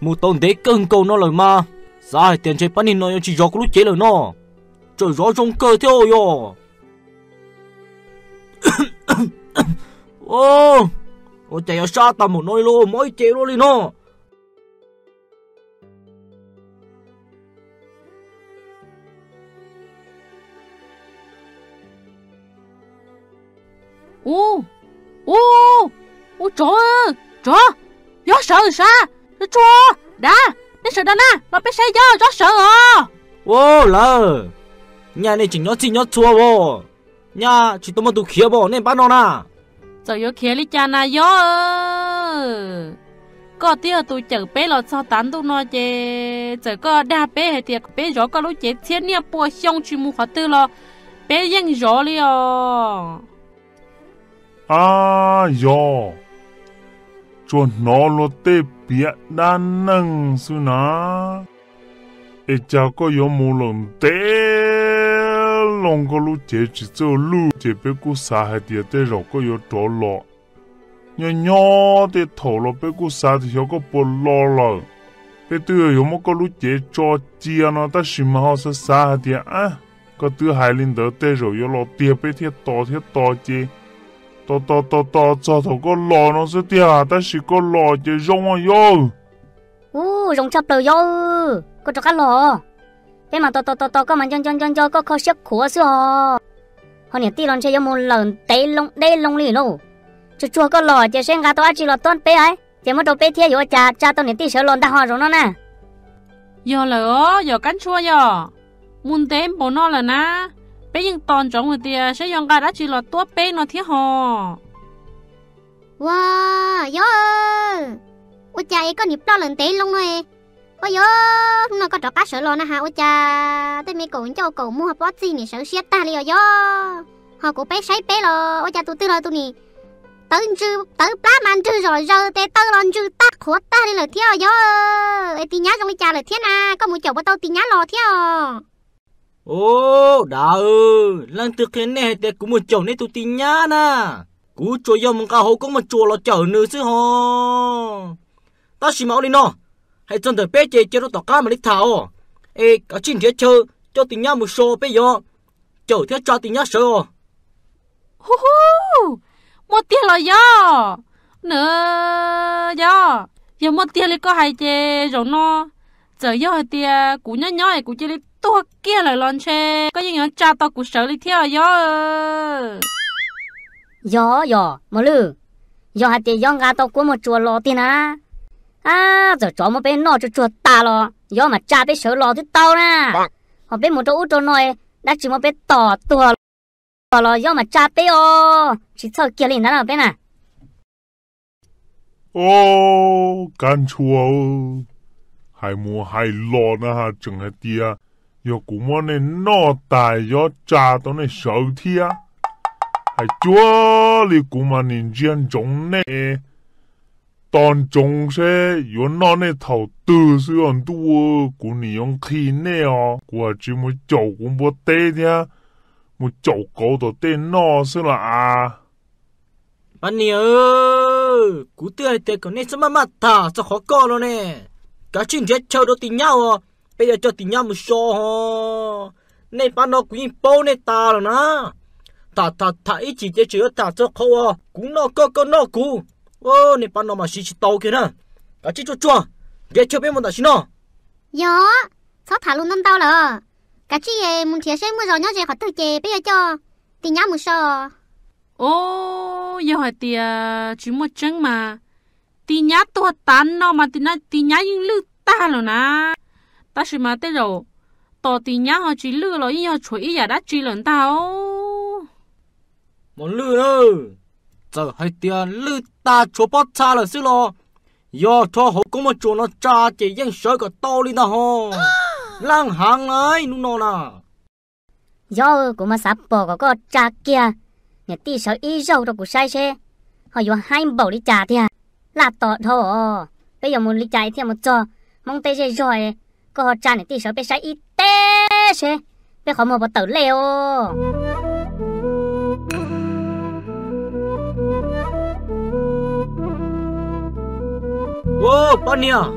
Mus tau ntev kawg nkaus no lawm mas, xav hais tias ntshe pab niag no yuav tsis zov kuv lub cev lawm no. Tseem zov zoo kawg thiab yog. Ua cas yuav sab tag npaum no li los mob ib ce luaj li no. Ub, ub, ub, tsov, tsov, yog sawv sav, tsuag tsuag, dav, nej sawv daws na los peb saib yog tsov sawv os. Ua lawm, nyaj nej tseem nyob txhij nyob txhua as, nyaj tsis tau muaj tus khiav as nej pab no na. Txawm yuav khiav li cas na yog? Koj twb yog tus cawm peb los txog tav ntuj no ces txawm koj dag peb hais tias peb zov koj lub cev txhiab niaj pua xyoo tsis mus qhov twg los peb yeej zov li os. Ab yog, tsuas hnov luag tej piav dab neeg xwb na. Es cas koj yuav mus lawm ntev loo koj lub cev tsis txawj lwj ces peb kuj xav hais tias tej zaum koj yuav rov los. Nyob nyob tej thaum los peb kuj xav tias xyov koj puas los lawm. Peb twb yuav muab koj lub cev tso cia no tab sis mas ho xav xav hais tias, ab, koj twb hais li ntawd tej zaum yuav los tiag peb thiaj tos thiab tos ces tos tos tos tos txog thaum koj los no xwb tiag, tab sis koj los ces zoo yog. Ub, zoo tshaj plaws yog, koj rov qab los. Peb mas tos tos tos tos koj mas nco nco nco nco koj kho siab khuav xwb os. Ho niam tij los ntshe yuav mus lawm ntev loo deb loo li lauj. Tsuag tsuag koj los ces seb nqa tau dab tsi los tuab peb, ces muab rau peb thiab yuav ua cas tsa tau niam tij sawv los ntag ho zaum no na. Yog lawm os yog Kab Ntshua yog, mus ntev npaum no lawm na, peb yeej tos ntsoov hais tias seb yuav nqa dab tsi los tuab peb no thiab ho. Ua, yog, ua cas es koj nim ploj lawm ntev loo no? Ua yog, hnub no koj rov qab sawv los na has ua cas tej me kaum ncauj kaum muag pob txig nim sawv siab tag li os yog. Ho kuv peb saib peb los ua cas tus twg los tus nim tawv ntsws tawv plab mas nrwg zom zaws tes taw los ntsws tag qhuav tag li lawm thiab os yog. Es tis nyab zoo li cas lawm thiab na, koj mus caum puas tau tis nyab los thiab os? Ub, dav, leej twg qhia nej hais tias kuv mus caum nej tus tis nyab na? Kuv tsuas yog mus nqa hauv koob muaj tsuas los cawm nws xwb ho. Tab sis mas ua li no, hais txog ntawm peb ces cia rau tom qab mam li tham os. Es kav tsij nrhiav chaw coj tis nyab mus so peb yuav cawm thiab tsa tis nyab sawv os. Hu hu, muaj tiag los yog? Nws, yog, yog muaj tiag li koj hais ces zaum no txawm yog hais tias kuv nyob nyob es kuv cia li tuag kiag lawm los ntshe koj yeej yuav tsa tau kuv sawv li thiab os yog. Yog yog Mos Lwj, yog hais tias yog nqa tau koob muaj tsuas los tiag na, ab, txawm tsov muab peb noj tsuag tsuag tas los yog mas tsa peb sawv los twb tau na. Ho peb mus rau ub rau no, dab tsi muab peb tom tuag los yog mas tsa peb os, tsis txhawj kiag li ntawd na peb na. Ob, Kab Ntshua, hais mus hais los na has tseem hais tias yog kuv muab nej noj tas yog tsa tau nej sawv thiab. Hais cuag li kuv mas nim ntsia ntsoov nej, tos ntsoov seb yuav noj nej thaum twg xwb os ntuj, kuv nim yuav nqhis nej os, kuv tsis mus caum kuv npua teb thiab, mus caum kauv tom tej noj xwb los as. Pab niag, kuv twb hais tias kom nej txhob maj maj tham txog qhov koj no ne, kav tsij nrhiav chaw rau tis nyab os, peb yuav coj tis nyab mus so ho. Nej pab no kuv yeej paub nej tas lawm na. Tham tham tham ib chim ces tseem yuav tham txog qhov uas kuv noj koj koj noj kuv. Nej pab no mas siv tsis tau kiag na. Kav tsij tsuag tsuag, nrhiav chaw peb mus tam sim no. Yog, txhob tham lus ntau ntau lawm, kav tsij mus nrhiav seb muaj zos nyob ze qhov twg ces peb yuav coj tis nyab mus so. Ob, yog hais tias tsis muaj tseeb mas tis nyab tuag tas no mas tis nyab yeej lwj tag lawm na. Tab sis mas tej zaum tos tis nyab ho tsis lwj los yeej yog tshuav ib yam dab tsi lawm ntag. Mos Lwj, txawm hais tias lwj tag tshuav pob txha lawm xwb los yog rho hauv koob muaj tsuas no tsa ces yeej sawv kom tau li ntag ho. Laj heev lawm hnub no na. Yog, kuv mas xav pom kom koj tsa kiag niam tij sawv ib zaug rau kuv saib seb ho yuav haib npaum li cas tiag. Laj tos dhau os, peb yuav mus li cas thiaj mus txog Hmoob tej zej zog, koj ho tsa niam tij sawv peb saib ib teb seb peb qhov muag puas tawm lej os. Pab niag,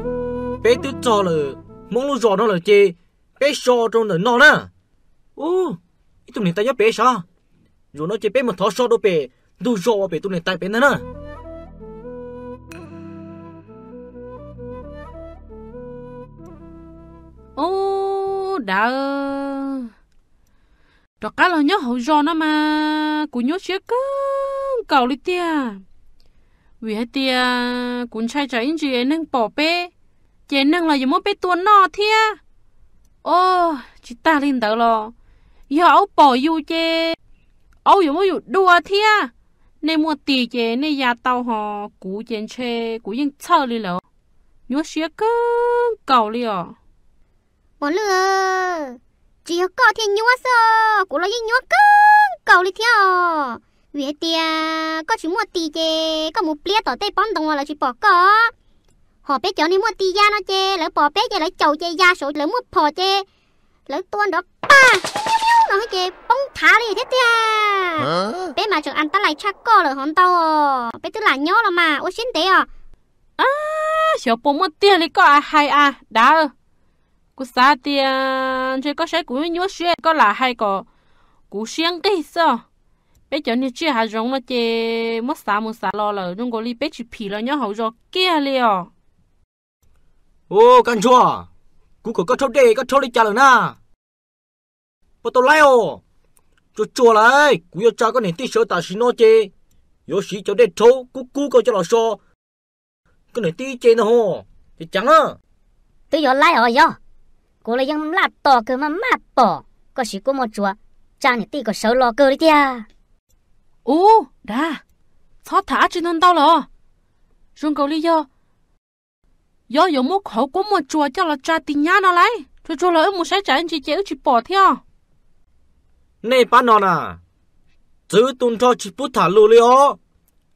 Peb twb txog lawm Hmoob lub zos no lawm ces peb so rau ntawm no na. Ub, ib tug niam tais nyob pem sav. Zaum no ces peb mus thov so rau pem ntug zos uas pem tus niam tais pem ntag na. Ub, dav, rov qab los nyob hauv zos no mas kuv nyuaj siab kawg nkaus li tiag. Vim hais tias kuv ntshai tsam ib ntsis neeg pom peb, ces neeg los yuav muab peb tua noj thiab. Os, tsis tag li ntawd los, yog aub pom yus ces aub yuav muab yus dua thiab. Nej muaj tis ces nej ya tau, ho kuv ces ntshe kuv yeej txhawj li lawm. Nyuaj siab kawg nkaus li os. Mos Lwj, tsis yog koj thiaj nyuaj xwb os, kuv los yeej nyuaj kawg nkaus li thiab os. Vim hais tias koj tsis muaj tis ces koj mus pliab tom tej pob ntoo los lawv tsis pom koj. Ho peb cov neeg muaj tis ya no ces lawv pom peb ces lawv caum ces ya saud lawv muaj phom ces lawv tua nrov paj no ces poob thav li thiab tiag. Peb mas tseem an tab lais tshaj koj lawm hov ntau. Peb twb lam nyob los mas ua siab ntev os. Xyov puas muaj tiag li koj hais a dav. Kuv xav tias ntshe koj saib kuv nyuaj siab koj lam hais kom kuv siab nqig xwb. Peb cov niag tsiaj hav zoov no ces muab xav mus xav los lawm zoo nkaus li peb tsis phim los nyob hauv zos kiag li os. Ub, Kab Ntsuag, kuv kom koj rhaub dej koj rhaub li cas lawm na? Puas tau laib os? Tsuag tsuag lawm, kuv yuav tsa koj niam tij sawv tam sim no ces yuav siv cov dej rhaub kub kub koj coj los so koj niam tij ib ce ntag ho. Ces ceev na. Twb yuav laib os yog, kuv los yeej laj tos kawg maj maj pom koj siv kuab muaj tsuas tsa niam tij kom sawv los kawg li tiag. Ub, dav, txhob tham dab tsi ntau ntau lawm. Zoo nkaus li yog, yog yuav muab qhov kuab muaj tsuas coj los tsa tis nyab no lauj. Tsuag tsuag los wb mus saib tsam ntsis ces wb tsis pom thiab. Nej pab no na, txwv tu nrho tsis pub tham lus li os.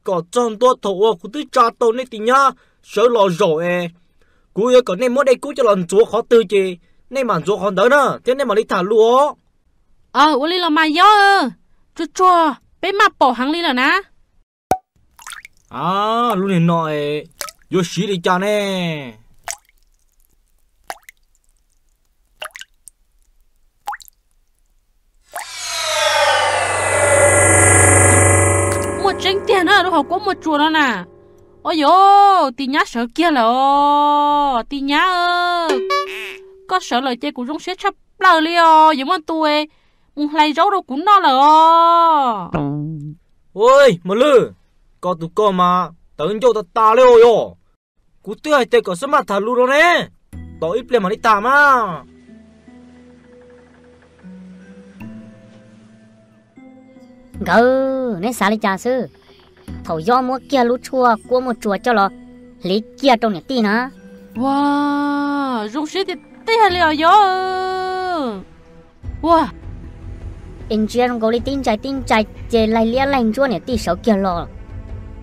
Kom txog ntua thaum uas kuv twb tsa tau nej tis nyab sawv los zaum es kuv yuav kom nej muab dej kub coj los ntxuav qhov twg ces nej mam ntxuav qhov ntawd na thiab nej mam li tham lus os. Ua li los mas yog, tsuag tsuag peb maj pom heev li lawm na. Lub niag no yuav siv li cas ne? Muaj tseeb tiag na lub hauv kuab muaj tsuas no na. Ua yog tis nyab sawv kiag lawm os, tis nyab, koj sawv lawm ces kuv zoo siab tshaj plaws li os, yuav muaj tus mus hlais zaub rau kuv noj lawm os. Ua, Mos Lwj, koj tus koj mas tawv ncauj tas tas li os yog. Kuv twb hais tias kom xab maj tham lus rau ne, tos ib pliag mam li tham mas. Nkawd, neb xav li cas xwb? Thaum Yob muab kiag lub tshuaj kuab muaj tsuas coj los hliv kiag rau niam tij na. Ua, zoo siab tiag tiag li os Yob. Ua, es ntsia zoo nkaus li tib ntsais tib ntsais ces laig liab laig ntsuab niam tij sawv kiag los.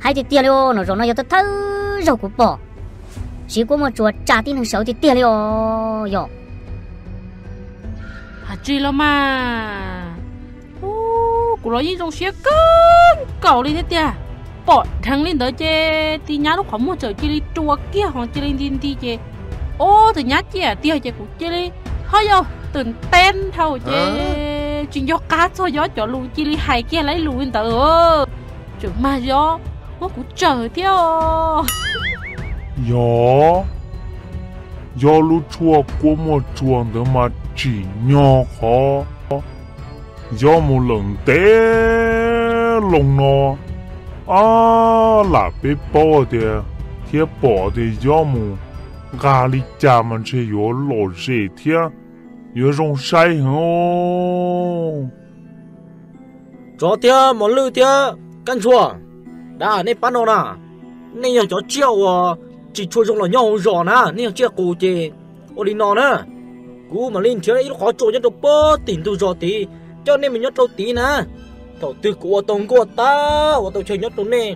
Haib tiag tiag li os, no zaum no yog thawj thawj zaug kuv pom siv kuab muaj tsuas tsa tib neeg sawv tiag tiag li os yog. Has tsis los mas, kuv los yeej zoo siab kawg nkaus li thiab tiag. Pom dheev li ntawd ces tis nyab lub qhov muag txawm cia li rua kiag ho cia li nti nti ces, ob, tus nyab ciaj tiag ces kuv cia li ho yog twm teb dhau ces tsis nco qab txog Yob cov lus cia li hais kiag laib lus li ntawd. Tseem mag Yob muab kuv tsawm thiab os. Yog, Yob lub tshuaj kuab muaj tsuas ntawd mas tsim nyog qhov Yob mus lawm ntev loo no, ab, lam peb paub tias thiab pom tias Yob mus nqa li cas mas ntshe yuav lom zem thiab yuav zoo saib heev. Tsov thiab Mos Lwj thiab Kab Ntsuag, dab, nej pab no na, nej yog cov tsiaj uas tsis tshua zoo los nyob hauv zos na, nej yog tsiaj qus ces ua li no na, kuv mam li nrhiav ib lub qhov tsua nyob rau puag tim ntug zos tid coj nej mus nyob rau tid na. Thaum twg kuv ua tau nkuaj tag ua tau chaw nyob rau nej,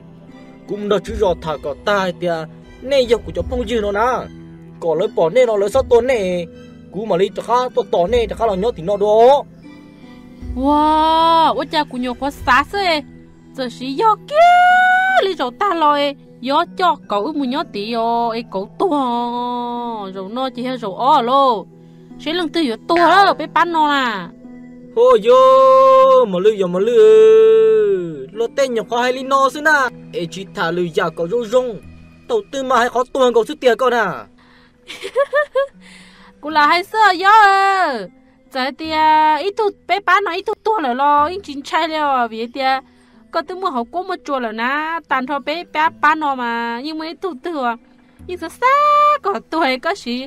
kuv mus nrog tswv zos tham kom tag hais tias nej yog kuv cov phooj ywg no na, kom lawv pom nej no lawv txhob tua nej, kuv mam li rov qab tuaj tos nej rov qab los nyob tim no dua. Ua, ua cas kuv nyuam qhuav xav xwb, txawm sis yog kiag plig zaum tag los es yuav coj Kauv wb mus nyob tid os es Kauv tuag. Zaum no ces yog zaum ob lauj, seb leej twg yuav tuag peb pab no na. Huaj yuav, Mos Lwj yog Mos Lwj, luag tej nyuam qhuav hais li no xwb na, es tsis tham lwm yam kom zoo zoo, thaum twg mas hais qhov tuag nkaus xwb tiag koj na. Kuv lam hais xwb os Yob. Txawm hais tias ib tug peb pab no ib tug tuag lawm los yeej tsis ntshai li os, vim tias koj twb muaj hauv kuab muaj tsua lawm na, tag nrho peb pab pab no mas yeej muaj ib tug twg uas yeej xav xav kom tuag, koj siv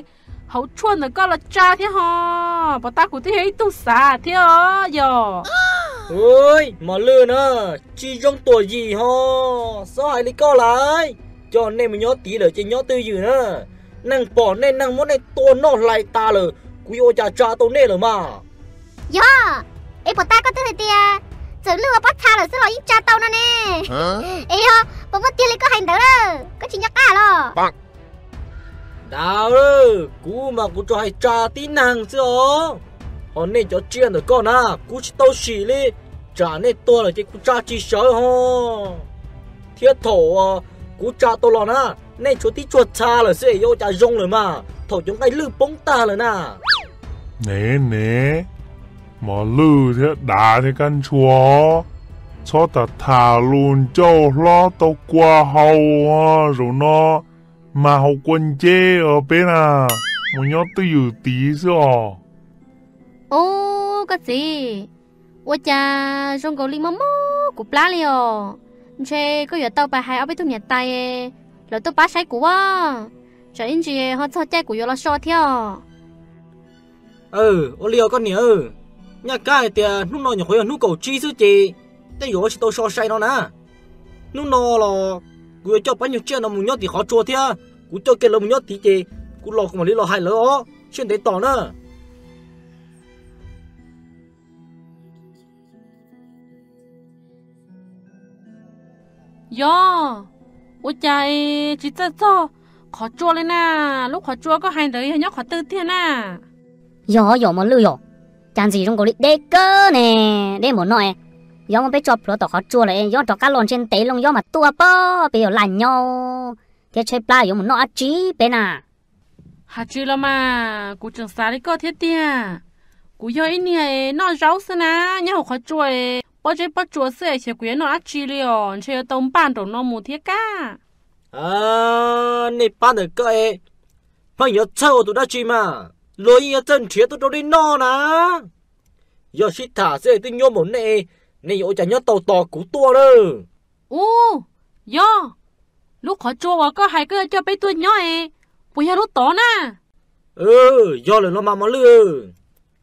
hauv tshuaj ntawm koj los tsa thiab ho. Pom tab kuv twb yog ib tug xav thiab os yog. Mos Lwj na, tsis zoo tuam yim ho, txhob hais li koj lawm. Coj nej mus nyob tid lawm ces nyob twj ywm na, neeg pom nej neeg muab nej tua noj hlais tas lawm, kuv yuav ua cas tsa tau nej lawm mas. Yog, es pom tab koj twb hais tias txawm lwj ua pob txha lawm xwb los yeej tsa tau no ne. Es yog puas muaj tiag li koj hais ntawd lawm, koj tsis nco qab los? Dav, kuv mas kuv tsuas hais tsa tib neeg xwb os. Ho nej cov tsiaj ntawm koj na kuv tsis tau sim li, tsam nej tuag lawm ces kuv tsa tsis sawv ho. Thiab thaum kuv tsa tau los na, nej tshuav tib tsuag txha lawm xwb es yuav ua cas zoo lawm mas, thaum cov nqaij lwj poob tag lawm na. Nev nev, Mos Lwj thiab Dav thiab Kab Ntshua, txhob tas tham lus ncauj hlob tau kua hau, zaum no mas haus kua nceb os peb na, mus nyob twj ywm tid xwb os. Ub, koj txiv, ua cas zoo nkaus li mob mob kuv plab li os. Ntshe koj yuav tau pais hais ob peb tug niam tais lawv tuaj pab saib kuv as, tsam ib ntsis ho txog caij kuv yuav los so thiab os. Ua li os koj niam, nyaj kab hais tias hnub no nyuam qhuav yog hnub kaum tsib xwb ces tej zaum tsis tau so sai no na. Hnub no los kuv yuav coj pab nyuag tsiaj no mus nyob tim qhov tsua thiab, kuv coj kiag lawv mus nyob tid ces kuv los kuv mam li los hais lawv os, siab ntev tos na. Yog, ua cas tsis txawj txog qhov tsua li na? Lub qhov tsua koj hais ntawd yog nyob qhov twg tiag na? Yog yom Mos Lwj yom, cas ntxim zoo nkaus li deb kawg ne, deb npaum no. Yog muab peb tso plhuav tom qhov tsua lawm, yog rov qab los ntshe ntev loo yog mas tuaj pob peb yuav laj nyob thiab tshaib plab yuav mus noj dab tsi peb na. Hais tsis los mas kuv tseem xav li koj thiab tiag. Kuv yog ib niag noj zaub xwb na, nyob hauv qhov tsua pob zeb pob tsuas xwb es xyov kuv yuav noj dab tsi li os, ntshe yuav tau npaj nraum no mus thiab kab. Nej pab ntawm koj es pheej yuav txhawj ua tus dab tsi mas, luag yeej yuav txawj nrhiav tuaj rau nej noj na. Yog sib tham xwb twb nyuaj npaum nej, nej yuav ua cas nyob tau tos kuv tuaj na? Ub, yog, lub qhov tsua uas koj hais koj yuav coj peb tuaj nyob es puas yog lub tod na? Yog lawm los mas Mos Lwj,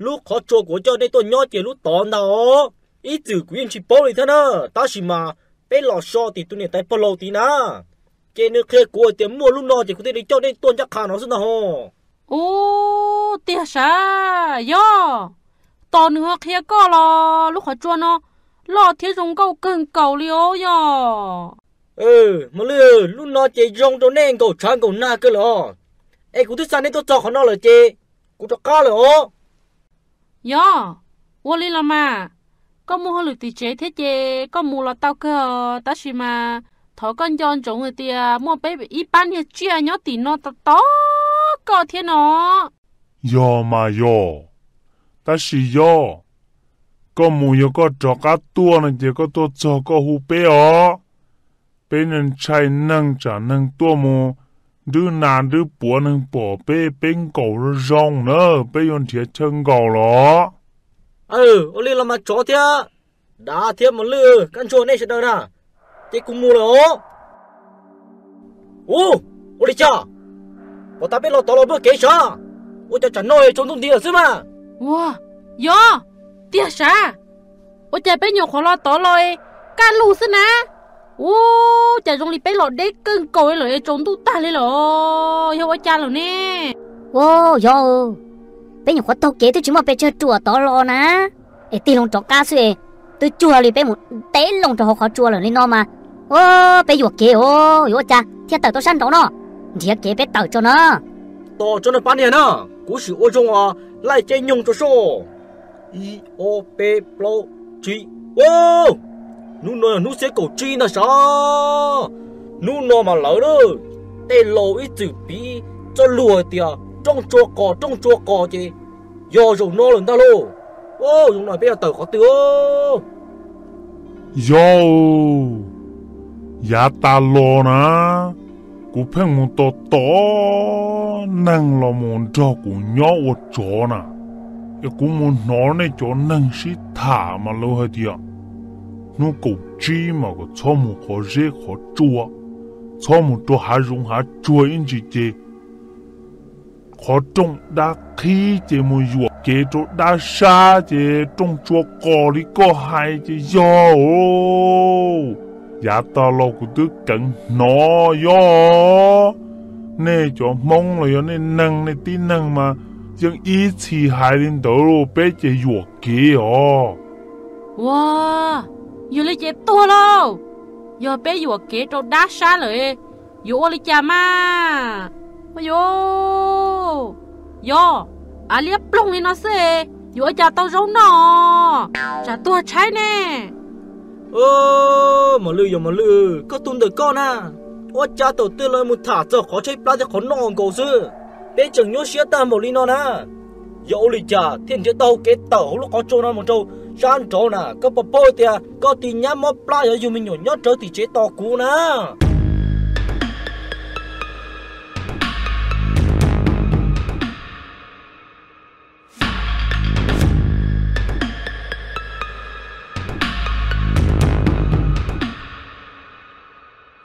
lub qhov tsua kuv coj nej tuaj nyob ces lub tod ntag os. Ib txwm kuv yeej tsis paub li thiab na, tab sis mas peb los so tim tus niam tais pog laus tid na, ces nws qhia kuv hais tias muaj lub no ces kuv thiaj li coj nej tuaj ncaj qha no xwb ntag ho. Ub, tiag sav, yog, tos nws ho qhia koj los lub qhov tsua no loj thiab zoo nkauj kawg nkaus li os yog. Mos Lwj, lub no ces zoo rau nej nkaum tshav nkaum nag kawg lawm os. Es kuv twb xa nej tuaj txog qhov no lawm ces kuv rov qab lawm os. Yog, ua li los mas, koj muaj hauj lwm tim tsev thiab ces koj mus los tau kawg, tab sis mas thov koj nco ntsoov hais tias muaj peb ib pab niag tsiaj nyob tim no tos tos koj thiab no. Yog mas yog, tab sis yog, koj mus yog koj rov qab tuaj no ces koj tuaj txog koj hu peb os. Peb ntshai neeg tsam neeg tuaj mus nrwb nas nrwb puav neeg pom peb, peb nkaum zoo zoo na, peb yuav nrhiav chaw nkaum los. Ua li los mas tsov thiab, Dav thiab Mos Lwj, Kab Ntshua, nej sawv daws na, ces kuv mus lawm os. Ub, ua li cas? Pom tas peb los tod los npaj kev sav, ua cas tsam no tsaus ntuj nti lawm xwb mas. Ua, yog, tiag sav, ua cas peb nyuam qhuav los tod los kaj lug xwb na? Ub, cas zoo li peb los deb kawg nkaus li lawm, tsaus ntuj tag li lawm, yog ua cas lawm ne? Ua, yog, peb nyuam qhuav taug kev twb tsis muaj pes tsawg ruam tod los na, es tig loo rov qab xwb es twb cuag li peb mus deb loo rau hauv qhov tsua lawm li no mas. Ua, peb yuam kev os, yuav ua cas thiaj tawm tau sab nraud no, nrhiav kev peb tawm tso na. Tos tso na pab niag na, kuv sim ua zoo os, laij ceb nyoog tso soj. Ib, ob, peb, plaub, tsib, ua, Hnub no yog hnub xiab kaum tsib ntag sav. Hnub no mas lawv tej laus ib txwm piv txoj lus hais tias rooj tsua qos, rooj tsua qos ces yog zaum no lawm ntag lauj. Zaum no peb yuav tawm qhov twg? Yog, yav tas los na, kuv pheej mus tos tos neeg los mus nrog kuv nyob ua tsov na, es kuv mus hnov nej cov neeg sib tham mas lawv hais tias hnub kaum tsib mas kom txhob mus qhov zeb qhov tsua, txhob mus rau hav zoov hav tsuag ib ntsis ces qhov rooj dab qhib ces mus yuam kev rau dab sab ces rooj tsua qos li koj hais ces yog. Yav tas los kuv twb keev hnov yog nej cov Hmoob los yog nej neeg, nej tib neeg mas yeej ib txhis hais li ntawd, peb ces yuam kev os. Ua, yog li ces tuag lauj. Yog peb yuam kev rau dab sab lawm, yuav ua li cas mas? Ua, yog, av liab ploog li no xwb, yuav ua cas tau zaub noj? Tsam tuag tshaib ne. Mos Lwj, yog Mos Lwj, koj tus ntawm koj na, ua cas thaum twg los mus tham txog qhov tshaib plab thiab qhov noj nkaus xwb? Peb tseem nyuaj siab tag npaum li no na. Yog ua li cas thiaj nrhiav tau kev tawm hauv lub qhov tsua no mus rau sab nraud na? Koj puas paub tias koj tus nyab mob plab yog yug me nyuam nyob rawv tim tsev tos kuv na.